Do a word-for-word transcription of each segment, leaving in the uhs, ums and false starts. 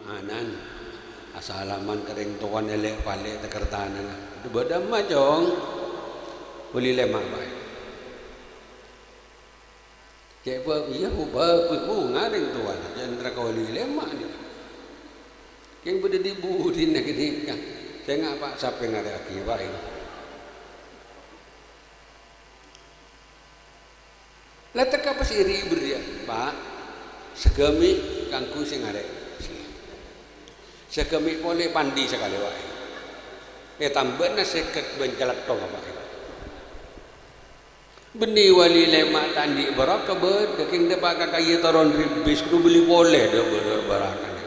Anan, asalaman ka rèng towana lè'-palè' takertanana. Bâdâ emma, Cong? Wali lèma' bhâi. Cè' bâ-, iyâ, bu-, bhâghus bhunga rèng towana, jhâ' èntra ka wali lèma' nèka. Kèng bâdâ di-budina ghânèka. Sènga' pa' sapè ngarè'aghi bhâi. La tekka pas èrè' bâriyâ, "Pa', saghâmè' kaangghuy sè ngarè'." Saghâmè' polè pandi sakalè bhâi. Ètambâna sèket bân calètthong bhâi. Bânnè wali lèma' ta' andi' bârâka bâdâ, kèng dâpa' ka kayè toron ribis, kodhu bellè polè dâ' bârâ-, bârâkana.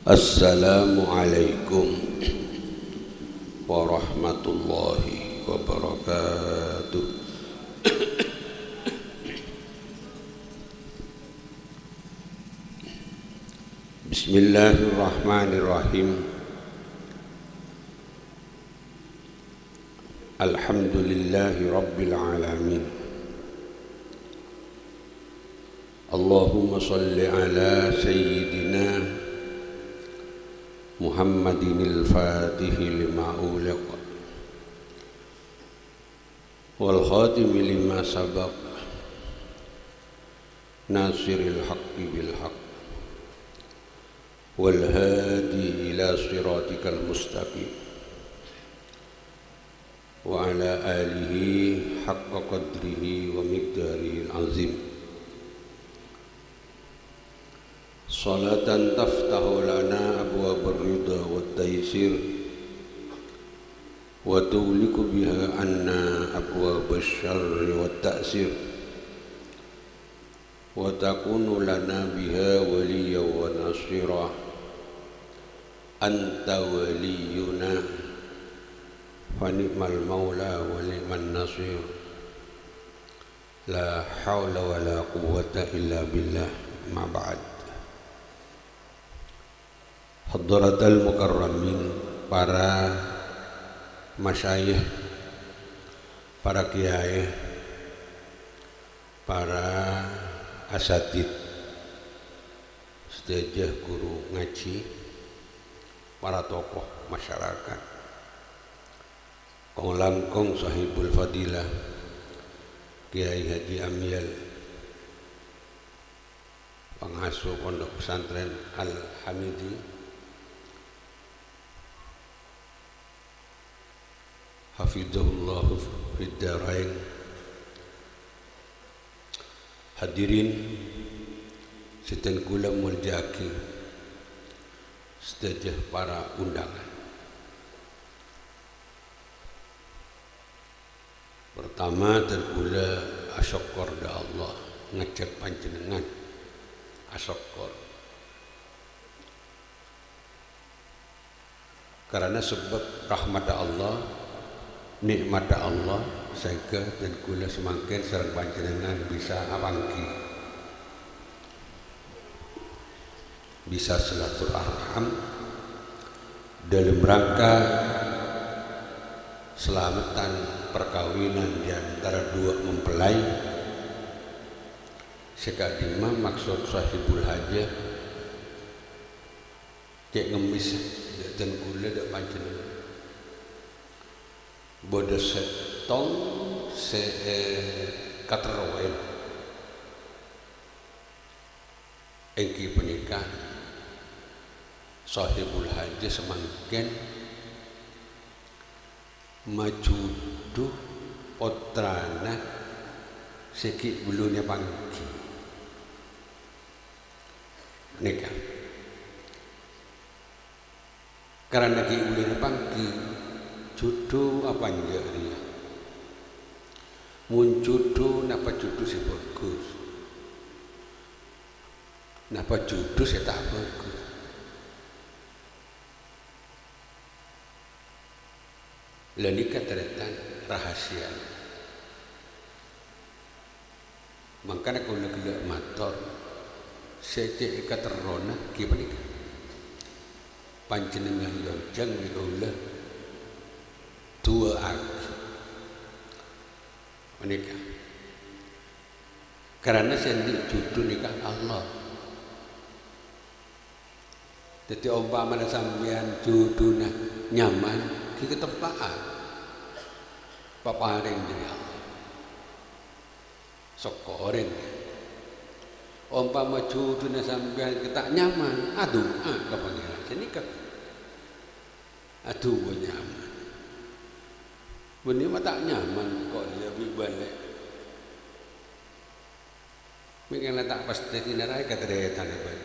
Assalamualaikum warahmatullahi wabarakatuh. Bismillahirrahmanirrahim. Alhamdulillahi Rabbil Alamin. Allahumma salli ala Sayyidina Muhammadinil Fatihi lima ughliq wal khatimi lima sabaq nasiril haqqi bil haqq wal hadi ila siratikal mustaqim wa ala alihi haqqa qadrihi wa miqdarihil azim. Salatan taftahu lana abwabar ridha wat taisir, wa tughliqu biha anna abwabasy syarri wat ta'sir, wa takunu lana biha waliyyan wa nasira. Anta waliyuna, fa ni'mal maula wa ni'man nasir. La haula wa la quwwata illa billah. Ma ba'd. Hadratal mukarramin, para masyayikh, para kiyaè, para asatidz, sadhâjâ ghuru ngajhi, para tokoh masyarakat. Kong-langkong Sohibul Fadilah, Kiai Haji Amyal, pangasuh Pondok Pesantren Al-Hamidi, hafidhahullahu fid darain. Hadirin sè dhân kaulâ molja'aghi, sadhâjâ para undangan. Pertama, dhân kaulâ asokkor dâ' Allah, ngajhâk panjhennengngan asokkor. Karana sabâb rahmadda Allah, nè'madda Allah, saèngghâ dhân kaulâ samangkèn sareng panjhennengngan bisa apangghi, bisa silaturahim dâlem rangka salameddhân parkabinan di antara duwâ' mempelai. Sè ka'dimma maksod Sohibul Hajah cè' ngemmès dâ' dhân kaulâ dâ' panjhennengngan. Bâdâ sèttong sè, eh, èkaterrowè. Èngghi panèka, Sohibul Hajah samangkèn majhudhu pottrana sè ghi' bellunna pangghi. Nèka. Karana ghi' bellunna pangghi, jhudhu apa enjâ' rèya? Mon jhudhu, napa jhudhu sè bhâghus? Napa jhudhu sè ta' bhâghus? La nèka tarètan rahasiana. Mangkana kaulâ ghellâ' mator, sè cè' èkaterrona ghi' panèka. Panjhennengngan lonjhâng bi' kaulâ du'aaghi. Panèka. Karana sè andi' jhudhu nèka Allah. Dhâddhi, ompamana sampèyan jhudhuna nyaman, ghi' kateppa'a paparèng dhâri Allah. Sokkorè. Ompama jhudhuna sampèyan ghi' ta' nyaman, adu'a ka Pangèran. Sanèka adu'a nyaman. Bânnè ma' ta' nyaman kok iyâ bi' bâlâi. Mèngkèn la ta' pastè dinaraè ka tarètan, bân.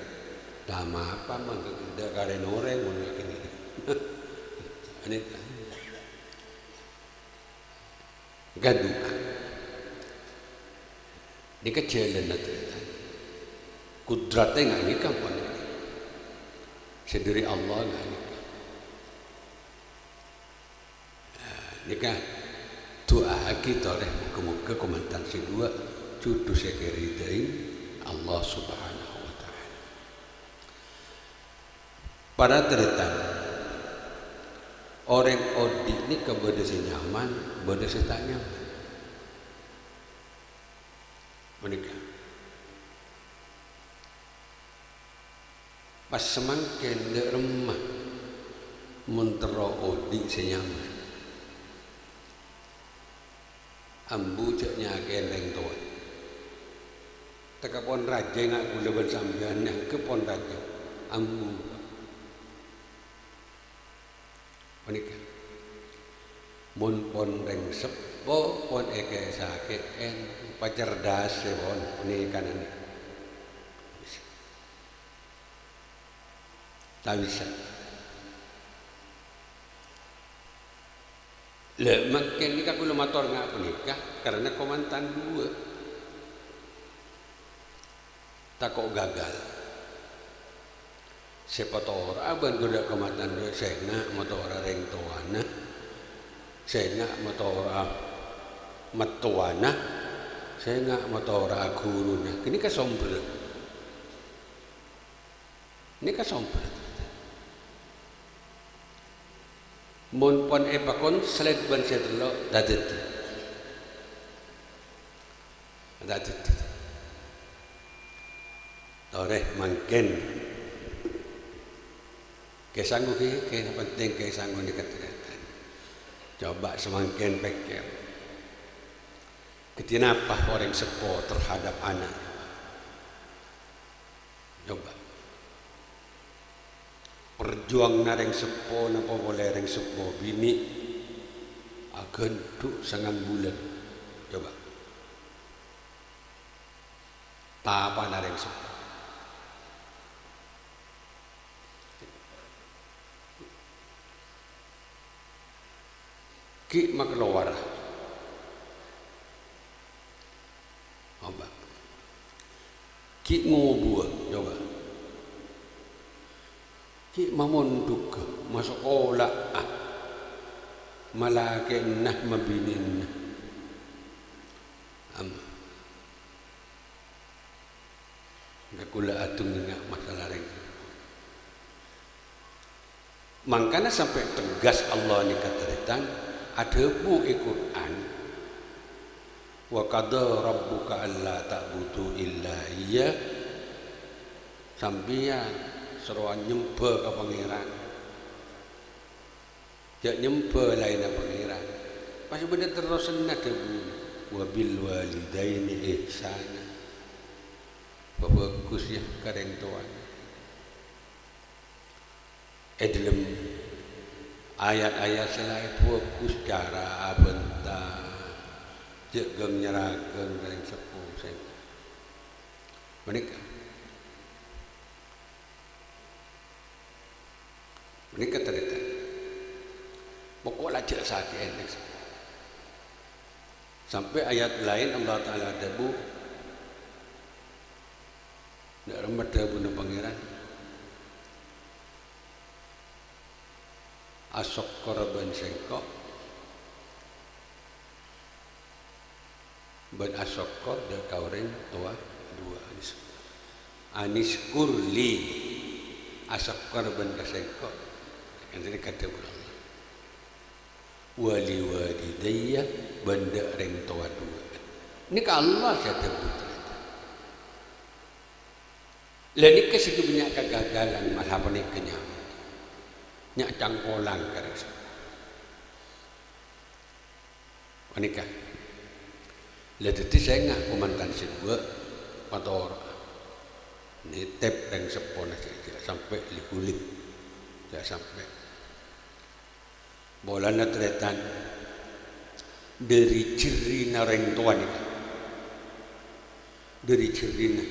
Lah, mapa mangkèn dâ' karè norè mon ngènè. Anèka. Gadu'a. Nèka jhâlânna tarètan. Kudrate nga' nèka pon. Sè dhâri Allah nga' nèka. Nèka, du'aaghi torè, moghâ-moghâ kamantan sè duwâ' jhudhu sè èkaridhai Allah Subhanahu wa Ta'ala. Para tarètan, orèng odi' nèka bâdâ sè nyaman, bâdâ sè ta' nyaman. Panèka. Pas samangkèn dâ' remma mon terro odi' sè nyaman. Ambu jhâ' nyakè'è rèng towa. Teka pon rajâ nga' kaulâ bân sampèyan nyangka pon rajâ. Ambu. Panèka. Mon pon rèng seppo, pon èkè-sakè'è, pacerdasè pon, panèka nèka. Ta' bisa. Lha, mangkèn nèka kaulâ mator nga' panèka karana kamantan duwâ'. Tako' gagal. Sè patora'a bân ghulâ kamantan duwâ', sènga' matora rèng towana, sènga' matora mattowana, sènga' matora ghuruna. Ghânèka sombherrâ. Nèka sombherrâ. Mon pon èpakonslet bân sè tello', ta' dhâddhi. Ta' dhâddhi. Torè mangkèn. Kè sanggu kè, kè penting kè sanggu nèka tarètan. Coba samangkèn pèkkèr. Kadhi napa orèng seppo terhadap ana'? Coba. Parjuwanganna rèng seppo napa polè rèng seppo binè' aghândhu' sangang bulân. Coba. Tapana rèng seppo. Ghi' makalowara. Coba. Ghi' ngobuwâ, coba. Ghi' mamondhughâ, masakola'a. Malakè'na, mabinè'na. Am-, Engko' kaulâ adhungngènga masalah rèng. Mangkana sampè' tegas Allah nèka tarètan, adhâbu è Qur'an, "Wa qadha rabbuka alla ta'budu illa iyya." Sampèyan sorowan nyembhâ ka Pangèran. Jhâ' nyembhâ laènna Pangèran. Pas bâdâ terrosanna dhâbuna, "Wa bil walidaini ihsana." Pabhâghus, yâ, ka rèng towana. È dhâlem ayat-ayat sè laèn bhâghus cara abhânta, jhâ' ghâng-nyarâghâng ka rèng seppo sè panèka. Panèka tarètan. Pokok la jhâ' sakè'è, nèng. Sampè' ayat laèn Allah Ta'ala adhâbu, dâ' remma dhâbuna Pangèran, "Asokkor bân sèngko', bân asokkor dâ' ka orèng towa duwâ'." Anis-, "Anishkur li," asokkor bân ka sèngko'. Ghânèka dhâbuna Allah. "Wa li walidayya," bân dâ' rèng towa duwâ'. Nèka Allah sè adhâbu, tarètan. La nèka sè bânnya' kagagalan, malah panèka nyaman. Nya' cangkolan ka rèng sè panèka. La dhâddhi sènga' kamantan sè duwâ' patoro'a. Nètèp rèng seppona sè jhâ' sampè' li-ghuli. Jhâ' sampè'. Polana tarètan dhâri jhârrina orèng towa nèka. Dhâri jhârrina.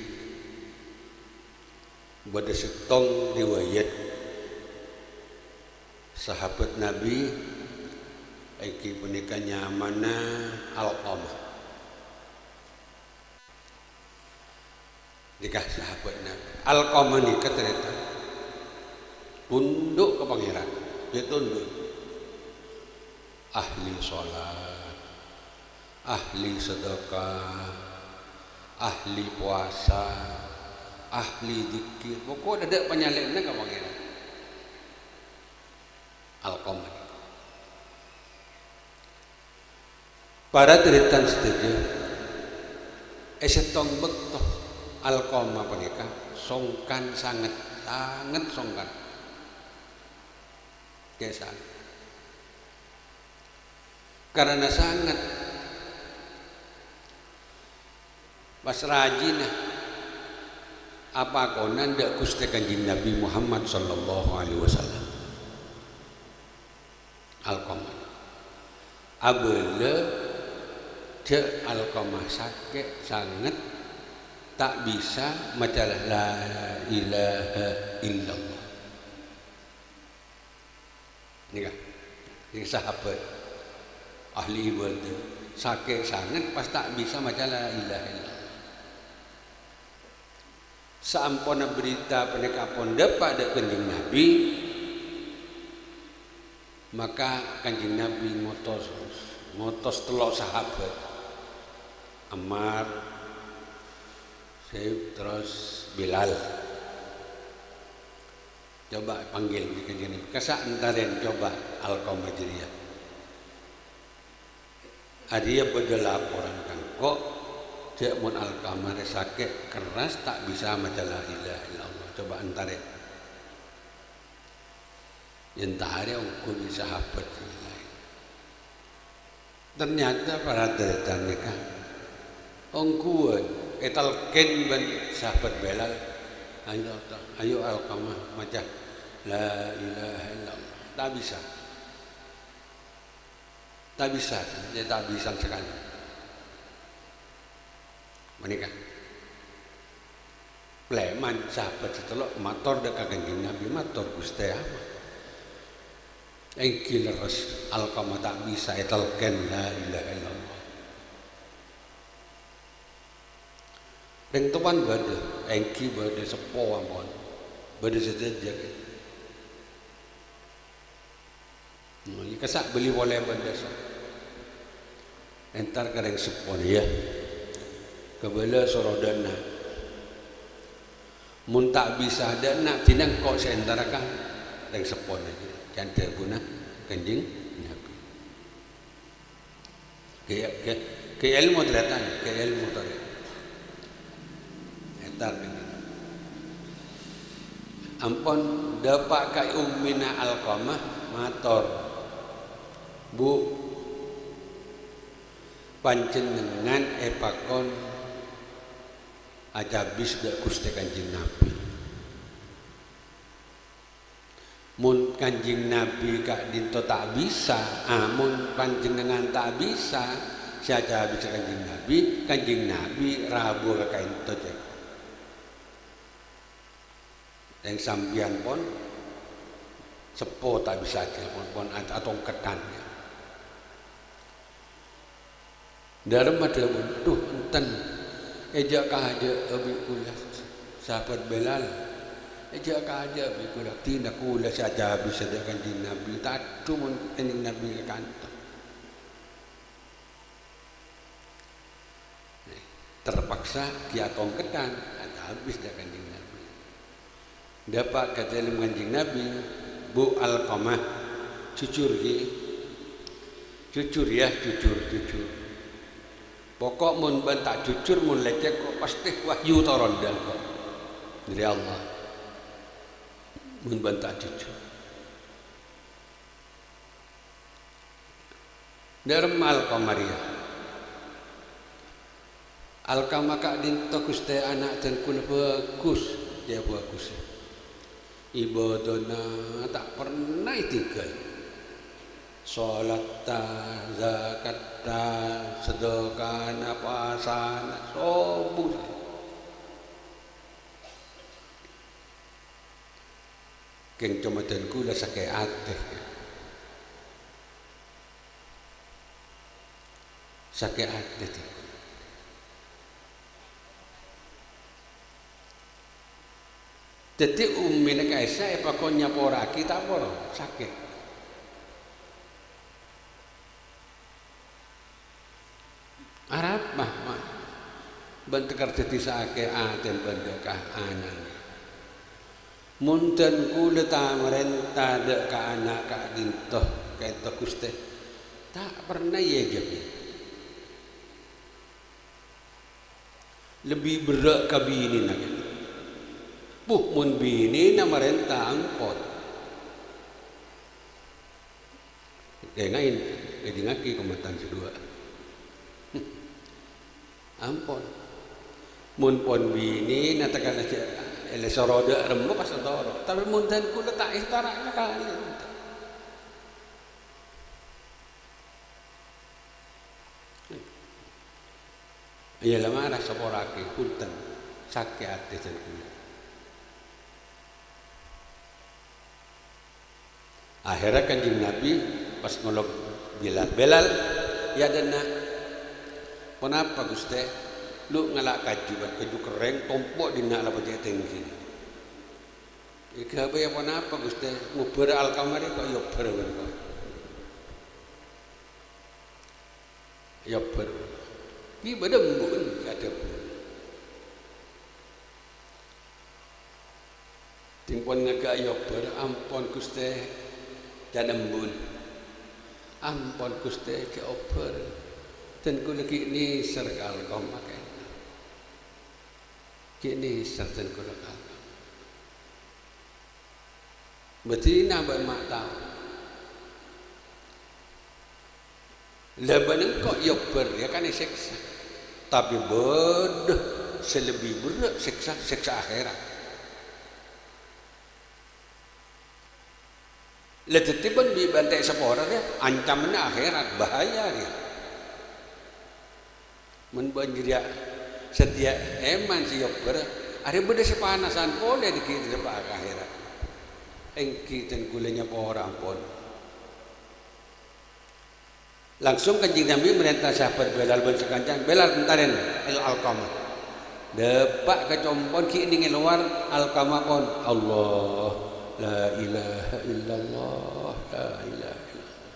Bâdâ sèttong riwayat sahabat Nabi, èngghi panèka nyamana Alqamah. Nèka sahabat Nabi. Alqamah nèka tarètan tundhu' ka Pangèran. Iyâ tundhu'. Ahli sholat, ahli sedekah, ahli puasa, ahli dzikir. Pokokna tadâ' panyalè'anna ka Pangèran. Alqamah nèka. Para tarètan sadhâjâ, è sèttong bâkto Alqamah panèka songkan sanget, sanget songkan. Kè sanget. Karana sanget pas rajina apakonan dâ' Ghustè Kanjeng Nabi Muhammad sallallahu alaihi wasallam. Alqamah. Abâlâ jhâ' Alqamah sakè' sanget ta' bisa maca la ilaha illallah. Nèka, nèka sahabat ahli ibadah, sakè' sanget pas ta' bisa maca la ilaha illallah. Saamponna berita panèka pon dâpa' dâ' Kanjeng Nabi, maka Kanjeng Nabi ngotos, ngotos tello' sahabat, Ammar, Zaid, terros Bilal. Coba panggil ka Kanjeng Nabi. Kassa' entarèn coba Alqamah jârèya. Arèya bâdâ laporan ka engko', jhâ' mon Alqamah rè sakè' kerras ta' bisa maca la ilaha illallah. Coba entarè. Entarè ongghu bi' sahabat sè laèn. Ternyata para tarètan nèka ongghuwân ètalkèn bân sahabat Bilal, "Ayo, ta-, ayo Alqamah maca la ilaha illallah." Ta' bisa. Ta' bisa, ya, ta' bisa sakalè. Panèka. Lèman sahabat sè tello' mator dâ' ka Kanjeng Nabi, mator, "Ghustè, apa èngghi lerres Alqamah ta' bisa ètalkèn la ilaha illallah?" Rèng towana bâdâ, èngghi bâdâ, seppo ampon. Bâdâ sadhâjâ. Kassa' bâli polè bân dâsa. Entar ka rèng seppona, yâ. Kabâlâ soro dâ' enna'. Mon ta' bisa dâ' enna', dinah engko' sè entara ka rèng seppona, can dhâbuna Kanjeng Nabi. Kè, kè, kè èlmo tarètan, kè èlmo tarètan. Entar ka dinna'. Ampon dâpa' ka ummina Alqamah mator, "Bu, panjhennengngan èpakon acabis dâ' Ghustè Kanjeng Nabi." Mon Kanjeng Nabi ka'dinto ta' bisa, a, mon panjhennengngan ta' bisa, sè acabis Kanjeng Nabi, Kanjeng Nabi rabuwâ ka ka'dinto, cè'. Rèng sampèyan pon seppo ta' bisa, cè', pon, pon at-, atongkeddhân. Dâlem adhâbu, "Dhu, enten, èjhâ' kajhâ'â bi' kaulâ, sahabat Bilal, èjhâ' kajhâ'â bi' kaulâ, dinah kaulâ sè acabis dâ' Kanjeng Nabi, tadhung mon Kanjeng Nabi ka ka'dinto." Terpaksa ghi' atongkeddhân, acabis dâ' Kanjeng Nabi. Dâpa' ka dâlem Kanjeng Nabi, "Bu Alqamah, jujur, ghi? Jujur, yâ, jujur, jujur. Pokok mon bâ'na ta' jujur, mon lècèk, ko' pastè wahyu toron dâ' engko'." Dâri Allah, mon bân ta' jujur. Dâremma Alqamah rèya. Alqamah ka'dinto, Ghustè, ana' dân kaulâ bhâghus, ya bhâghus. Ibâdâna ta' pernah ètinggal. Sholatta, zakatta, sadâkana, pasana, sobung. Kèng coma dân kaulâ sakè' atè. Sakè' atè, dhâddhi. Dhâddhi, ummina ka'issa' èpakon nyapora'aghi ta' poro, sakè'. Arapa, Ma', bân tèkèr dhâddhi sakè' atèna bân dâ' ka ana'na? Mon dân kaulâ ta' marènta dâ' ka ana' ka'dinto, ka'dinto, Ghustè, ta' pernah èjhâmin. Lebbi berrâ' ka binèna, kan? Puh, mon binèna marènta, ampon. Kèngèng, èdingngaghi, kamantan sè duwâ'. Ampon. Mon pon binèna tèkana jhâ' èlèsoro dâ' remma pas atoro'. Tapè mon dân kaulâ ta' èstara'na kalè. Iyâ, la mara sapora'aghi, bhunten, sakè' atè dân kaulâ. Akhèrra Kanjeng Nabi pas ngolok Bilal, "Bilal, yâ, dâ' enna'." "Ponapa, Ghustè?" "Lu ngala' kaju, bân kaju kerrèng, tompo' dhinna' la pajhât tèngghina." "Èghâbâyâ ponapa, Ghustè?" "Ngobbhârâ Alqamah rèya, kok èobbhâr bân kok." Èobbhâr. Ghi' bâdâ embu'na, kadhâbu. Dhing pon ngaghâ' èobbhâr, "Ampon, Ghustè, dân embu'na." "Ampon, Ghustè, ghi' obbhâr. Dân kaulâ ghi' nèser ka Alqamah kènè'. Ghi' nèser dân kaulâ ka Alqamah." Bâdina bân ma' tao. Lah, bân engko' èobbhâr, yâ kan èsèksa. Tapè bâdâ sè lebbi berrâ' sèksa, sèksa akhèrat. Lah, dhâddhi bân bi' bân ta' èsapora rèya, ancamanna akhèrat, bahaya rèya. Mon bân jârèya sadhiyâ èman sè èobbhâr, arè bâdâ sè panasan polè dâgghi' dâpa' ka akhèrat. Èngghi dân kaulâ nyapora ampon. Langsung Kanjeng Nabi marènta sahabat Bilal bân sakancana, "Bilal, entarè Al-, Alqamah. Dâpa' ka compo'na ghi' nèng è lowar, Alqamah pon." "Allah, la ilaha illallah, la ilaha illallah."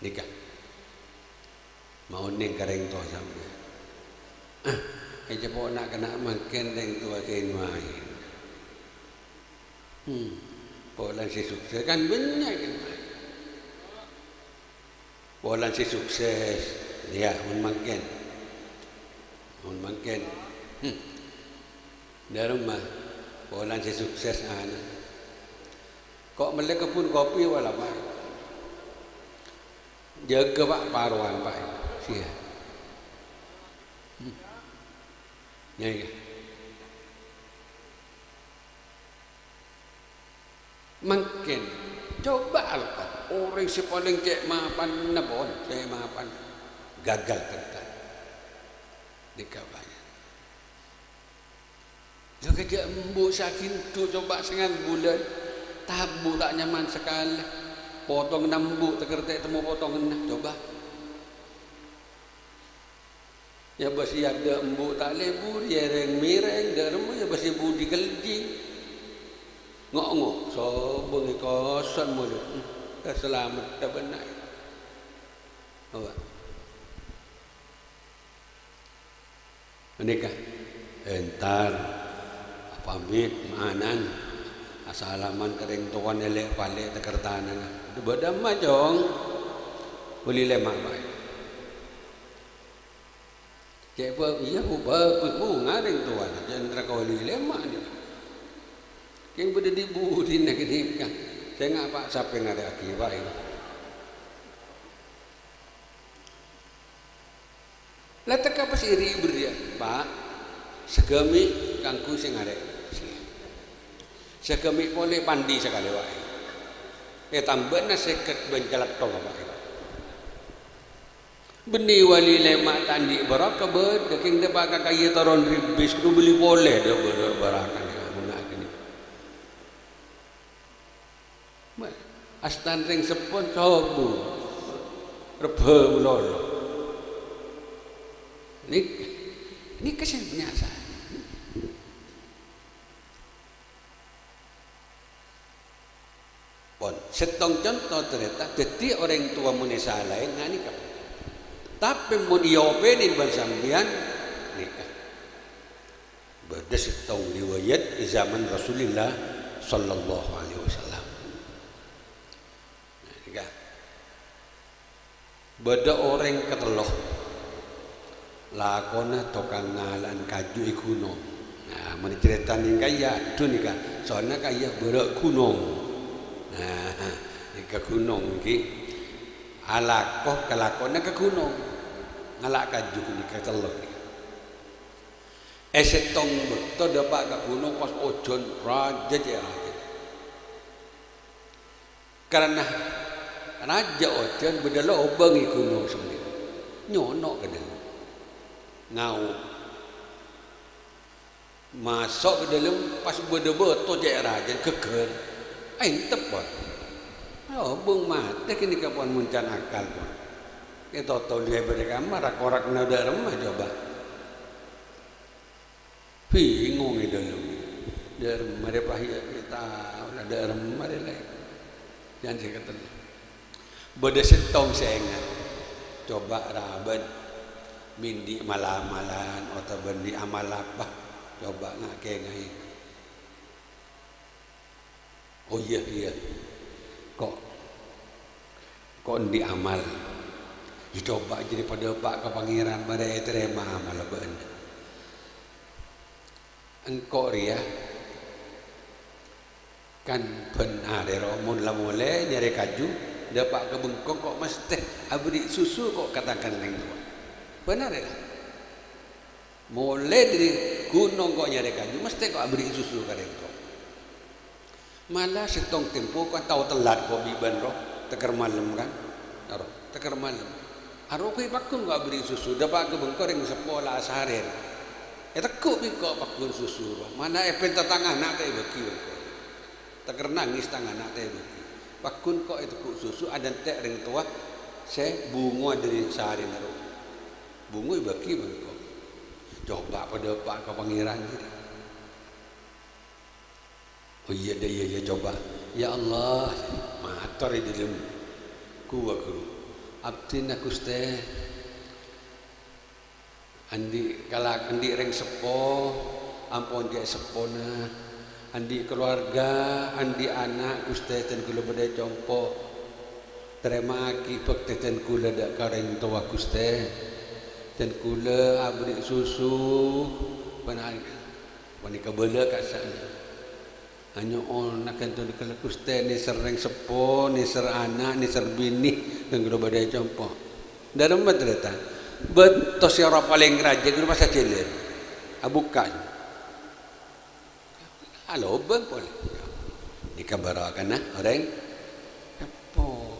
Nèka. Maonèng ka rèng towa sampèyan. Ah, è jhâ' po' na'-kana' mangkèn rèng towa kèng maèn. Hmm, polana sè sukses kan bânnya' kèng maèn. Polana sè sukses, yâ, mon mangkèn. Mon mangkèn. Hmm. Dâremma, polana sè sukses ana'. Ko' mellè kebbhun kopi wala, Pak? Jâgâ, Pak, parowan, Pak. Siya. Hmm. Yâ, yâ. Mangkèn, coba alako. Orèng sè palèng cè' mapanna, pon, cè' mapan. Gagal, tèntan. Nèka bhâi. Lha, kadhi embu' sè aghindhu, coba, sèngan bulân. Tabu' ta' nyaman sakalè. Potonganna embu' tèkèr ta' ètemmo potonganna, coba. Yâ, bâs è adâ' embu' ta' lebur, yâ, rèng-mèrèng, dâ' remma, yâ, bâs è budi keldi. Ngo'-ngo', sobung è koson molè. Hmm, salamet ta' bânna'. Apa? Panèka, entar, apamèt, maanan, asalaman ka rèng towana, èlè-palè tèkèr tanangnga. Bâdâ emma, Cong. Bâli lèma' bhâi. Cè' bâ-, iyâ, bu-, bhâghus bhunga rèng towana, jhâ' èntra ka wali lèma' nèka. Kèng bâdâ dhi-budhina ghânèka. Sènga' pa' sapè ngarè'aghi bhâi. La tekka pas iri bherri'â, "Pa', saghâmi' kaangghuy sè ngarè'." Saghâmi' polè pandi sakalè bhâi. Ètambâna sèket bân calatthong bhâi. Bânnè wali lèma' ta' andi' barokah bâdâ, kèng dâpa' ka kayè toron ribis, kodhu bellè polè dâ' bârâ-, barokah nèka, mon ngghi. Astana rèng seppon sobung, rebbhâ malolo. Nèka, nèka sè nyasar. Pon, sèttong conto tarètan, dhâddhi orèng towa mon èsalaè nganèka. Tapè mon èopènè bân sampèyan, nèka. Bâdâ sèttong riwayat è zaman Rasulullah sallallahu alaihi wasallam. Nah, nèka. Bâdâ orèng katello, lakona tokang ngala'an kaju è ghunong. Nah, mon carètana nèka, iyâ, adhu nèka, soalna kaya bârâ' ghunong. Nah, nèka ghunong nèka. Alako kalakona ka ghunong. Ngala' kaju nèka katello nèka. È sèttong bâkto dâpa' ka ghunong pas ojhân rajâ cè' rajâ. Karana rajâ ojhân bâdâ lobâng è ghunong sennèng. Nyono' ka dâlem. Ngao. Maso' ka dâlem pas bâdâ bâto cè' rajâ ghâggâr. Aèntep, pon. Lobâng matè ghânèka, pon, mon can akal, pon. Ètoto lèbâr è kamar, ra-korakna dâ' remma coba. Bingong è dâlem. Dâ' remma rè, pas iyâ, iyâ tao la dâ' remma rè, la. Jhân sè katello. Bâdâ sèttong sè enga'. Coba ra bân, bân andi' mal-amalan otabâ andi' amal apa? Coba nga-, kèngaè. Oh, iyâ, iyâ. Ko', ko' andi' amal. Yâ, coba jârèya padâpa' ka Pangèran, marè ètarèma amal bâ'na. Engko' rèya kan bân arè, ro, mon la molè nyarè kaju, dâpa' ka bengko, ko' mastè aberri' susu, ko', ka tang-, ka rèng towa. Bân arè, la. Molè dâri ghunong ko' nyarè kaju, mastè ko' aberri' susu ka rèng towa. Mala sèttong tempo ko' tao tellat ko' bi' bân ro, tèkèr malem kan. Aro, tèkèr malem. Aro ko' pagghun ko' aberri' susu, dâpa' ka bengko rèng seppo la asarèn. Ètegghu' bi' ko' pagghun susu ro, mala èpènta tang ana' ta' èbâghi bengko. Tèkèr nangès tang ana' ta' èbâghi. Pagghun ko' ètegghu' susu, adânte' rèng towa sè bhungowa dâri sarèna ro. Bhungo èbâghi bân engko'. Coba padâpa' ka Pangèran jârèya. Oh, iyâ, dâ, iyâ, iyâ, coba. "Ya Allah," mator è dâlem ghuwa, ghuru. "Abdhina, Ghustè, andi' kala-, andi' rèng seppo, ampon cè' seppona. Andi' kalowarga, andi' ana', Ghustè, dân kaulâ bâdâ è compo'. Tarèma'aghi bhâktè dân kaulâ dâ' ka rèng towa, Ghustè. Dân kaulâ aberri' susu, pana-, panèka bâlâ ka'issa'." Anyo'ona ghântona ka Ghustè, nèser rèng seppo, nèser ana', nèser binè, dân kaulâ bâdâ è compo'. Dâ' remma tarètan. Bâto sè ora palèng rajâ ghuru pas ajhâlân. Abukka'. Alobâng polè. Nèka barokana orèng seppo.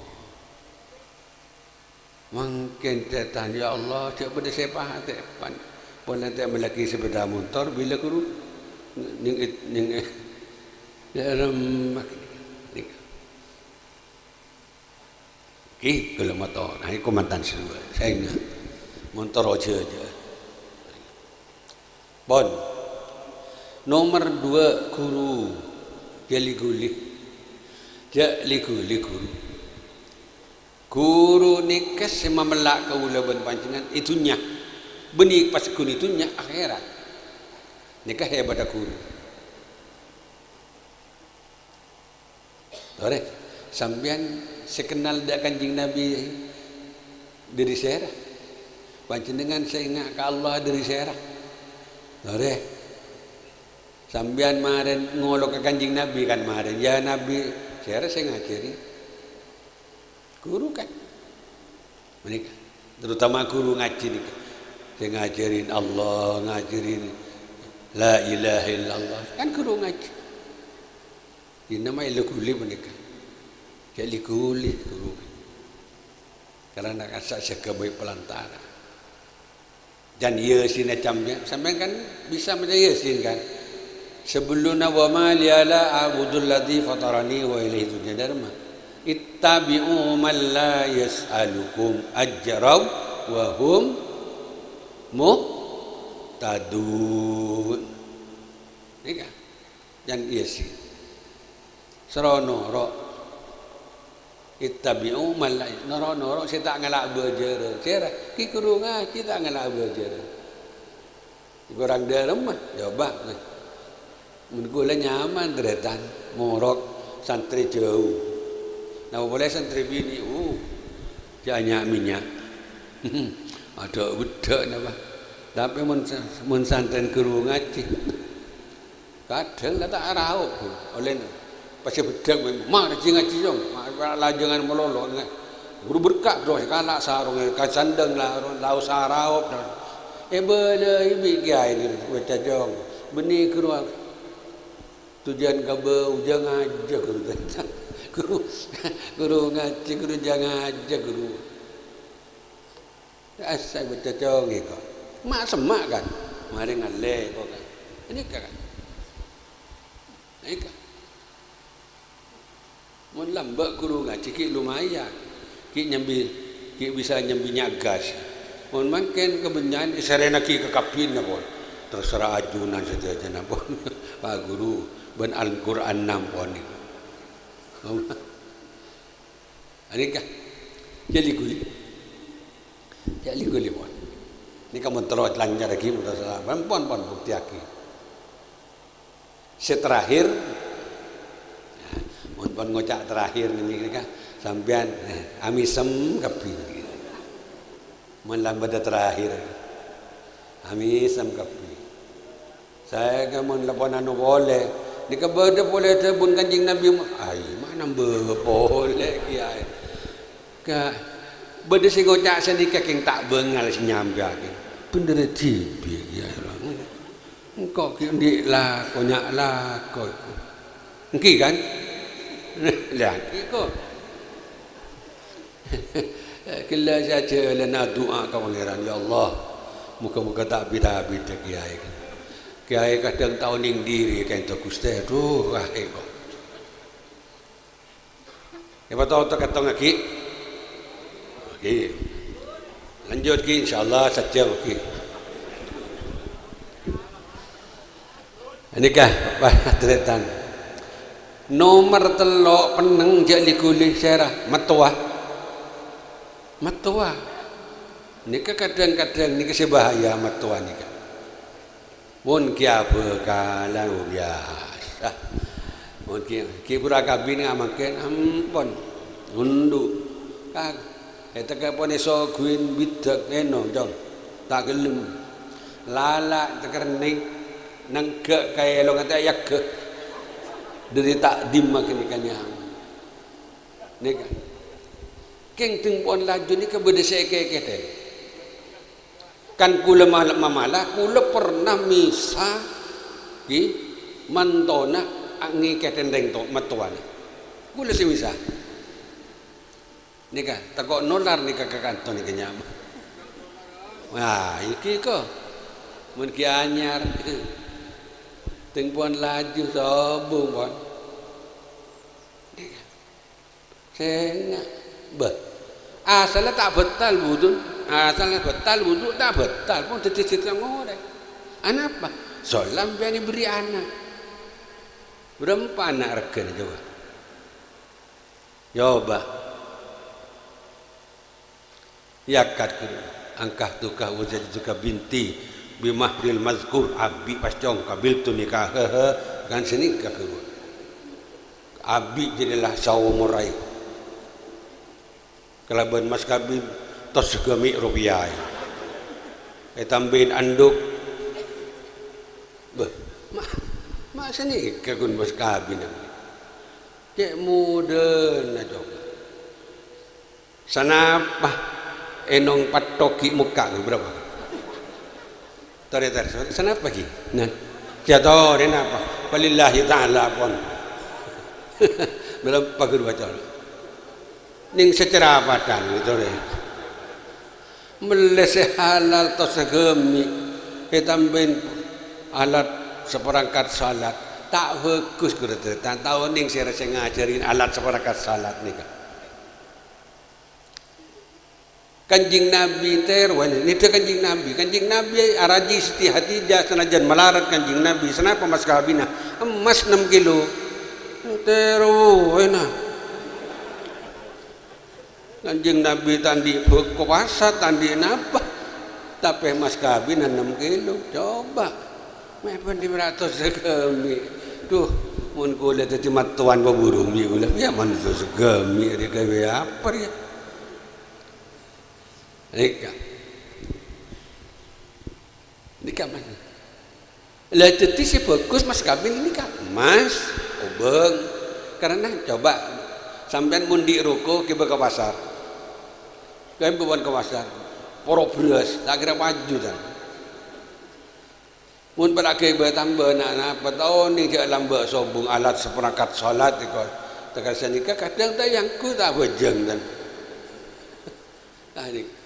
Mangkèn tarètan, "Ya Allah, jhâ' bâdâ sè patè, pan, pon ta' mellèaghi sepèda montor, bilâ ghuru nèng, nèng, dâlem, nèng." Ki, kaulâ motor, ayo komandan sè duwâ', sènga', montor ojhâ jâ. Pon. Nomer duwâ', ghuru, jhâ' li-ghuli. Jhâ' li-ghuli, ghuru. Ghuru nèka sè mamella' kaulâ bân panjhennengngan è dhunnya. Bânnè pas ghun è dhunnya, akhèrat. Nèka hèbadhâ ghuru. Torè, sampèyan sè kennal dâ' Kanjeng Nabi dâri sèra? Panjhennengngan sè enga' ka Allah dhâri sèra? Torè. Sampèyan marèn ngolok ka Kanjeng Nabi kan marèn, "Ya Nabi, sèra sè ngajhâri?" Ghuru kan. Panèka, terutama ghuru ngajhi nèka. Sè ngajhârin Allah, ngajhârin la ilaha illallah. Kan ghuru ngajhi. Dinna ma' èlè ghuli panèka. Jhâ' li-ghuli ghuru. Karana kassa' jâgâ bhâi pelantara. Dan Yasin ècamca, sampèyan kan bisa maca Yasin kan? Sebelumnya, "Wa ma liya la a'budul ladzi fatarani wa ilaihi turja'un." "Ittabi'u man la yas'alukum ajran wa hum muhtadun." Nèka. Yan Yasin. Soro noro'. "Ittabi'u man la," noro'-noro' sè ta' ngala' bhâjârân. Sèra, ghi' ghuru ngajhi ta' ngala' bhâjârân. Korang dhâremma, coba. Mon kaulâ nyaman, tarètan, morok, santrè jhâu. Napa polè santrè binè', uh, jhâ' nya'-mènya'. Adâ' beddhâ' napa. Tapè mon sa-, mon santrèna ghuru ngajhi, Kadhâng la ta' araop, ollèna pas èbeddhâk, "Mara jhi ngajhi, Cong, ma-, la jhângan malolo, nga-, buru berka', buru kala' sarongnga, ka sandhâng la, la osa araop." Èbâlâi bi' kèyaè, "Bâca, Cong, bânnè ghuru, a-, tojjhân ka bâu, jhâ' ngajhâk, ghuru." Ghuru, ghuru ngajhi, ghuru jhâ' ngajhâk, ghuru. Assa bâca congè, ko'. Ma'-semma', kan? Marè ngallè, ko', kan? Nèka, kan? Nèka. Mon lambâ' ghuru ngajhi, ghi' lumayan. Ghi' nyambi, ghi' bisa nyambi nyagas. Mon mangkèn kabânnya'an èsarènaghi ka kabbhina, pon. Terserah ajunan sadhâjâna, pon. Pak Guru, bân Al-Qur'an nam, pon, nèko. Anèka, jhâ' li-ghuli. Jhâ' li-ghuli, pon. Nèka mon terro lancarraghi, mon terro sala, pon, pon, pon, buktèyaghi. Sè terakhir, nah, mon pon ngoca' terakhir nèka, sampèyan, eh, amèsem kabbhi. Mon la bâdâ terakhir, amèsem kabbhi. Saèngghâ mon la pon anu polè, nèka bâdâ polè dhâbuna Kanjeng Nabi, "Ai, ma' nambâ polè, Kèyaè?" Ka-, bâdâ sè ngoca' sanèka kèng ta' bângal sè nyampèyaghi. Bhendherrâ dhibi', Kèyaè. Engko' ghi' andi' lako, nya' lako. Èngghi, kan? Lah, èngghi, ko'. Ghellâ' sè ajhâlân adu'a ka Pangèran, "Ya Allah, moghâ-moghâ ta' bit-abit, Kèyaè." Kèyaè kadhâng ta' onèng dhiri ka'dinto, "Ghustè, adhu, rahe, ko'." Èpatoto' kantong aghi'. Aghi'. Lanjut, ghi', insyaallah sajjhâm, ghi'. Nèka, Pak, tarètan. Nomer tello' pennèng jhâ' li-ghuli sèra, mattowa. Mattowa. Nèka kadhâng-kadhâng nèka sè bahaya mattowa nèka. Mon ghi' abhâkalan, oh, biyasa. Mon ghi', ghi' pura kabin nga' mangkèn, ampon, nondhu'. Ka-, ètekka' pon èsoghuwin bidhâk, ènom, Cong. Ta' ghellem. Lala' takerrennèng, nengghâ' ka èlong ta' èyagghâ. Dhâri ta'dhimma ghânèka nyaman. Nèka. Kèng dhing pon laju nèka bâdâ sè èkè-, èkètèn. Kan kaulâ mal-, mamala, kaulâ pernah mèsa, ghi, mantona ngèkètèn rèng to-, mattowana. Kaulâ sè mèsa. Nèka, tako' nolar nèka ka kanto nèka nyama. Wah, èngghi ko'. Mon ghi' anyar. Dhing pon laju sobung, pon. Nèka. Sènga', bâh. Asalla ta' bâtal wudu, asalla bâtal wudu, ta' bâtal, pon dhâddhi sè ta' ngorè. Anapa? Solla sampèyan èberri' ana'. Bârâmpa ana' règhâna, coba? Coba. Yakat ghuru, "Ankahtuka wa zawwajtuka binti bi mahril madzkur," abi' pas cong, "qabiltu nikahaha," kan sanèka ghuru. Abi' jârèya la saomor aè. Kalabân mas kabin, tos ghâmi' ropiyaè. Ètambâi andhuk. Bâh, ma-, ma' sanèka ghun pas kabinan. Cè' modâna, coba. Sanapa ènong patthok ghi' mokka' ghun, bârâmpa? Torè, torè, sanapa ghi'? Nah, jâ torè napa? Walillahi ta'ala pon. Bârâmpa ghun bâca. Nèng sè carapadhân, torè. Mellè sè halal tos sè ghâmi', ètambâi alat saparangkat salat. Ta' bhâghus, ghuru, ta' ta' onèng sè rèya sè ngajhâri alat saparangkat salat nèka. Kanjeng Nabi tèro, nèdhâ Kanjeng Nabi. Kanjeng Nabi arajhi Siti Khadijah, sanajjhân malarat Kanjeng Nabi. Sanapa mas kabinna? Emmas nem kilo. Tèro, èna. Kanjeng Nabi ta' andi' bhâko pasar, ta' andi' napa. Tapè mas kabinna nem kilo. Coba. Mè' bhândhi bârâtos sè ghâmi'. Dhu, mon kaulâ dhâddhi mattowan paburung bi' kaulâ, ya manusa sè ghâmi' rè ghâbây apa rè? Nèka. Nèka, Mas. Lah, dhâddhi sè bhâghus, Mas, kabin nèka, Mas, obâng. Karana, coba, sampèyan mon andi' roko, ghibâ ka pasar. Ghibâ ka pasar. Poro bherrâs, ta' kèra paju, tan. Mon para' ghibâ tambâ, na', napa ta' onèng jhâ' lambâ' sobung alat saparangkat salat, èko. Tegal sanèka kadhâng ta' èyangghu, ta' abhâjâng, tan. Ah, nèka.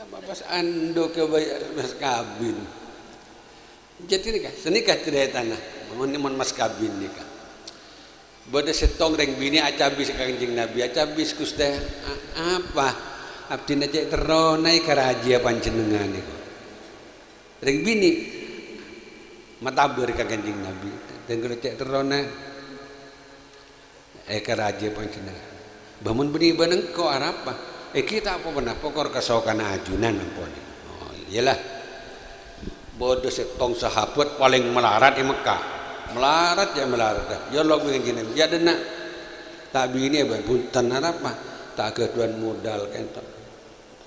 Apa pas andhuk ka bâ-, mas kabin. Jadi nèka, sanèka caretana. Mon, mon mas kabin nèka. Bâdâ sèttong rèng binè' acabis ka Kanjeng Nabi. "Acabis, Ghustè." "A-, apa?" "Abdhina cè' terrona èkarajhiâ panjhennengngan nèko." Rèng binè' matabâr ka Kanjeng Nabi. "Dhâng kaulâ cè' terrona." Èkarajhiâ panjhennengngan. Bâh, mon bânnè bân engko' arapa? Èngghi ta' ponapa, kor kasokanna ajunan ampon. Oh, iyâlah. Bâdâ sèttong sahabat palèng malarat è Mekkah. Malarat, ya malarat. Ya Allah, Kanjeng Nabi, ya dâ' enna'. Ta' binè, bân, bhunten arapa? Ta' ghâdhuwân modal kènto.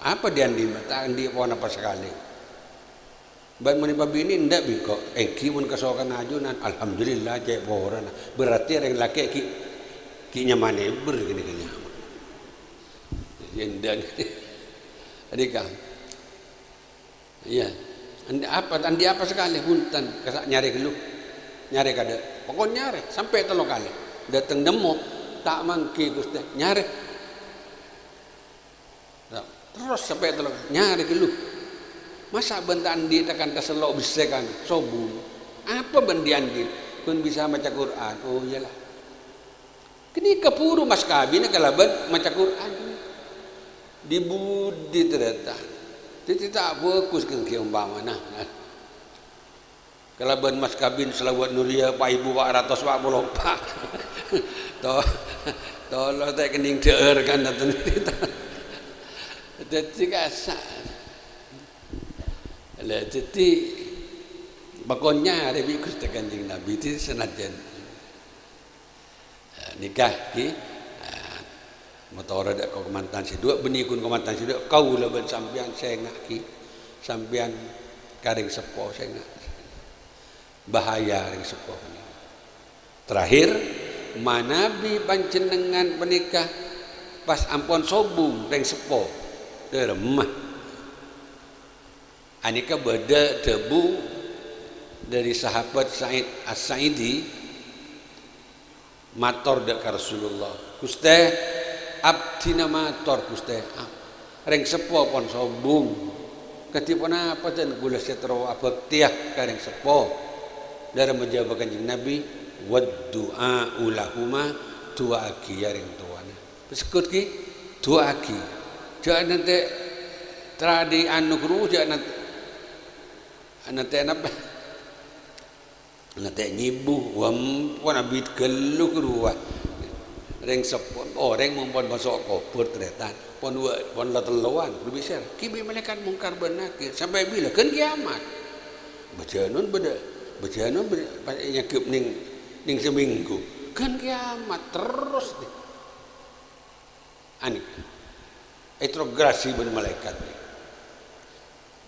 Apa dhi-andhi', ta' andi' ponapa sakalè. Bân mon èpabinè endâ' bi' engko', èngghi mon kasokanna ajunan, alhamdulillah, cè' porana. Berarti rèng lakè' ghi', ghi' nyaman èbâr kènè' ghi' nyaman. Endâ'. Nèka. Iyâ. Andi' apa, andi' apa sakalè, bhunten, kassa' nyarè ghâllu. Nyarè kadâ'. Pokok nyarè, sampè' tello kalè. Dâteng nemmo, ta' mangghi, Ghustè, nyarè. Terros sampè' tello, nyarè ghâllu. Masa' bân ta' andi' ta' kan tasello' bessè kan, sobung? Apa bân dhi-andhi' bân bisa maca Qur'an? Oh, iyâlah. Ghânèka buru mas kabinna kalabân maca Qur'an. Dhi-budhi tarètan. Dhâddhi ta' bhâghus ghi' ompamana. Kalabân mas kabin salawat Nuriyah pa' èbu pa' ratos pa' polo empa'. To-, tolo ta' kennèng dhâ'âr kan, nonton. Dhâddhi kassa'. Lah, dhâddhi, pokok nyarè bi' Ghustè Kanjeng Nabi, dhâddhi sanajjhân. Eh, nèka, ghi, eh, matora dâ' ka kamantan sè duwâ', bânnè ghun kamantan sè duwâ', kaulâ bân sampèyan sènga', ghi. Sampèyan ka rèng seppo sènga'. Bahaya rèng seppo nèka. Terakhir, manabi panjhennengngan panèka pas ampon sobung rèng seppo, dâremma. Anèka bâdâ dhâbu dâri sahabat Sa'id As-Sa'idi, mator dâ' ka Rasulullah, "Ghustè, abdhina mator, Ghustè. A-, rèng seppo pon sobung. Kadhi ponapa dân kaulâ sè terro abhâktèya ka rèng seppo?" Dâremma jâwâbbhâ Kanjeng Nabi, "Wad du'a'u lahuma, du'a'aghi ya rèng towana." Pasekut ghi, du'a'aghi. Jhâ' nantè' terradi anu ghuru, jhâ' nantè', nantè' napa? Nantè' nyèbu, wah, pon abit ghâllu ghuru, wah. Rèng seppo, orèng mon pon maso' kobhur tarètan, pon wâ-, pon la tellowan, lebbi sèr. Ghi bi' malaèkat Mungkar bân Nakir, sampè' bilâ? Ghân kiamat. Bâjânon bâdâ, bâjânon bâdâ, pas nyangghep nèng, nèng samènggu. Ghân kiamat terros, dhi. Anèka. Interogasi bân malaèkat.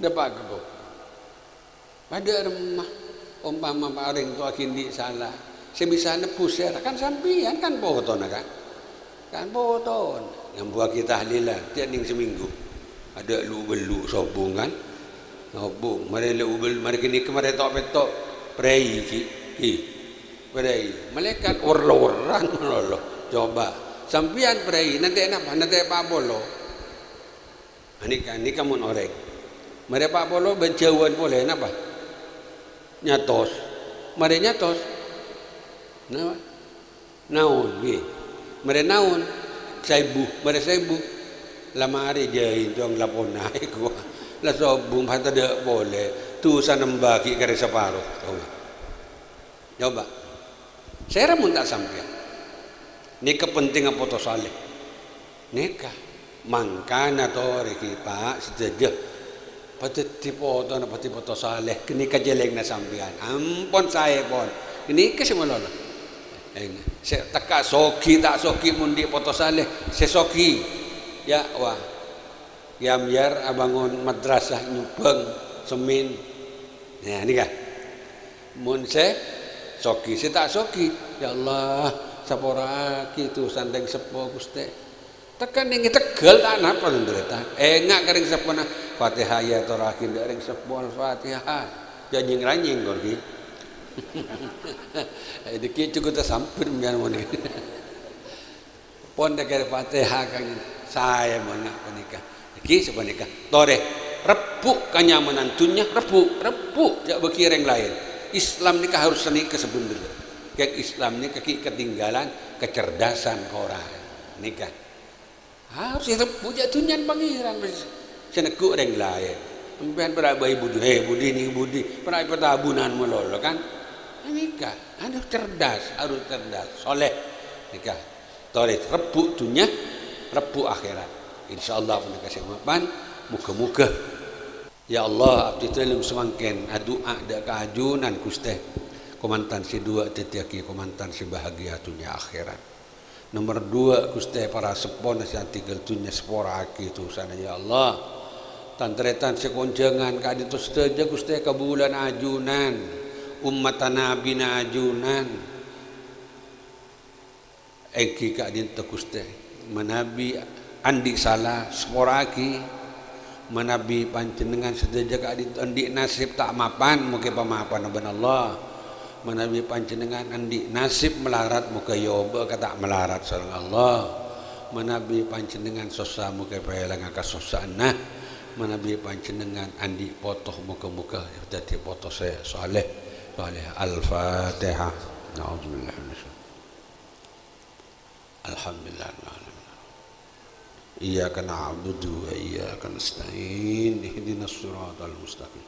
Dâpa' ka ko-, Padâ remma, ompama orèng towa ghi' andi' sala, sè bisa nebbhusè, kan sampèyan, kan potona, kan? Kan potona. Ngambuwâghi tahlilan, tèya nèng samènggu. Adâ' lu-bellu sobung, kan? Sobung, marè lu-bellu, marè ghânèka marè to'-petto', prèi, ghi, ghi. Prèi. Malaèkat wer-loweran, lho. Coba, sampèyan prèi, nantè' napa? Nantè' pa' polo. Nèka, nèka mon orèng. Marè pa' polo bân jhâuwân polè, napa? Nyatos. Marè nyatos. Napa? Naon, ghi. Marè naon? Saèbu, marè saèbu. La marè jhâi' dong la pona èkowa. La sobung pas tadâ' polè. Dusa nembâ ghi' karè saparo. Coba. Coba. Sèra mon ta' sampèyan? Nèka pentingnga poto saleh. Nèka. Mangkana torè kita sadhâjâ. Padâddhi potona, padâddhi poto saleh. Ghânèka cèlèngnga sampèyan. Ampon saè pon. Ghânèka sè malolo. Eng-, sè tekka soghi ta' soghi mon andi' poto saleh. Sè soghi. Ya, wah. Yam yar abângon madrasah nyumbang semen. Nah, nèka. Mon sè soghi, sè ta' soghi, "Ya Allah, sapora'aghi dusana rèng seppo, Ghustè." Tekka nèng tegghâl ta' napa, tarètan. Enga' ka rèng seppona, "Fatihah èyatorraghi dâ' rèng seppo, Al-Fatihah." Jhâ' nyèng-ranyèng, kor, ghi. Èdhikè' cukup tasampèr, mbiyan, mon. Pon dhâgâr Fatihah, kan, saè mon nga' panèka. Nèkè sapanèka. Torè, rebbhu' kanyamanan dhunnya, rebbhu', rebbhu', jhâ' bâgi rèng laèn. Islam nèka harus sanèka sabhendherra. Kèng Islam nèka ghi' ketinggalan kecerdasan orèng. Nèka. Harus èrebbhu' jhâ' dhunnyana Pangèran, sè neggu' rèng laèn. Sampèyan para' bhâi budi, hè, budi nèng budi, para' èpatabunan malolo, kan? Nèka, harus cerdas, harus cerdas, soleh. Nèka. Torè rebbhu' dhunnya, rebbhu' akhèrat. Insyaallah panèka sè mapan. Moghâ-moghâ. Ya Allah, abdhi dhâlem samangkèn adu'a dâ' ka ajunan, Ghustè. Kamantan sè duwâ' dhâddhiyâghi kamantan sè bahagia dhunnya akhèrat. Nomer duwâ', Ghustè, para seppona sè adhingghâl dhunnya, sapora'aghi dusana, ya Allah. Tan-tarètan sè konjhângan ka'dinto sadhâjâ, Ghustè, kabulâna ajunan, ommatta Nabina ajunan. Èngghi ka'dinto, Ghustè, manabi andi' sala, sapora'aghi. Manabi panjhennengngan sadhâjâ ka'dinto andi' nasib ta' mapan, moghâ èpamapana bân Allah. Manabi panjhennengngan andi' nasib malarat, moghâ èobâ ka ta' malarat sareng Allah. Manabi panjhennengngan sossa, moghâ èpaèlanga kasossa'anna. Manabi panjhennengngan andi' poto, moghâ-moghâ dhâddhi poto sè saleh, saleh. Al-Fatihah. Na'udzubillahi minasyaitonir Alhamdulillahirabbil alamin. Iyyaka na'budu wa iyyaka nasta'in. Ihdinas siratal mustaqim.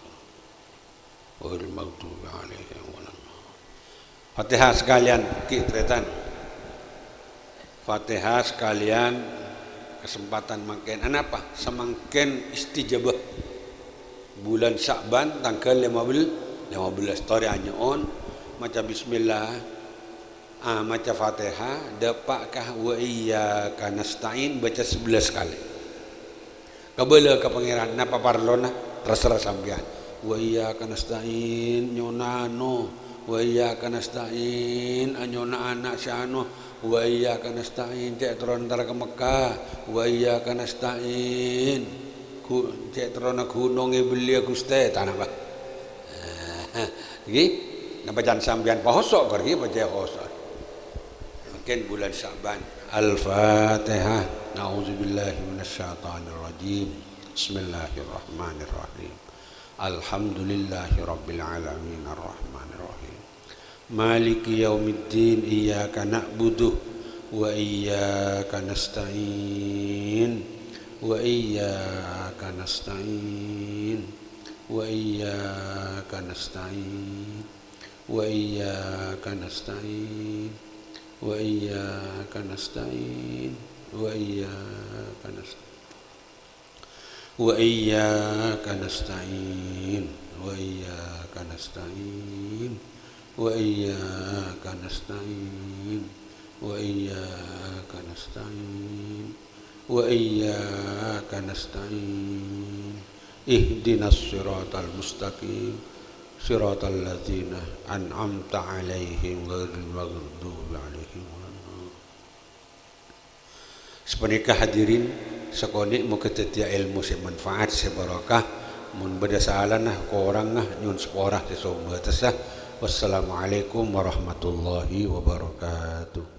Ghairil maghdubi 'alaihim waladdallin. Fatihah sakalèyan, ghi, tarètan. Fatihah sakalèyan, kasempadhân mangkèn. Anapa? Samangkèn istijabah. Bulân Sya'ban tangghâl lèma bellâs, lèma bellâs. Torè anyo'on, maca bismillah. Ah, maca Fatihah, dâpa' ka wa iyyaka nasta'in, baca sabellâs kalè. Kabâlâ ka Pangèran, napa parlona, terserah sampèyan. Wa iyyaka nasta'in, nyo'ona ano. Wa iyyaka nasta'in, anyo'ona ana' sè ano. Wa iyyaka nasta'in, cè' terro entar ka Mekkah. Wa iyyaka nasta'in, gu-, cè' terrona ghunong èbelliyâ, Ghustè, ta' napa. Ghi? Napa can sampèyan poso, kor ghi, pajhât poso. Mangkèn bulân Sya'ban. Al-Fatihah. Na'udzubillahi minasyaitonirrajim. Bismillahirrahmanirrahim. Alhamdulillahirabbil alamin, arrahmanirrahim. Maliki yaumiddin, iyyaka na'budu wa iyyaka nasta'in. Wa iyyaka nasta'in. Wa iyyaka nasta'in. Wa iyyaka nasta'in. Wa iyyaka nasta'in. Wa iyyaka nasta'in. Wa iyyaka nasta'in. Wa iyyaka nasta'in. Wa iyyaka nasta'in. Wa iyyaka nasta'in. Wa iyyaka nasta'in. Ihdinas siratal mustaqim. Siratal ladzina an'amta 'alaihim ghairil maghdubi 'alaihim waladhdallin. Sapanèka hadirin sakonè', moghâ dhâddhiyâ èlmo sè manfaat, sè barokah. Mon bâdâ salana, korangnga, nyo'on sapora sè so bâtessa. Wassalamualaikum warahmatullahi wabarakatuh.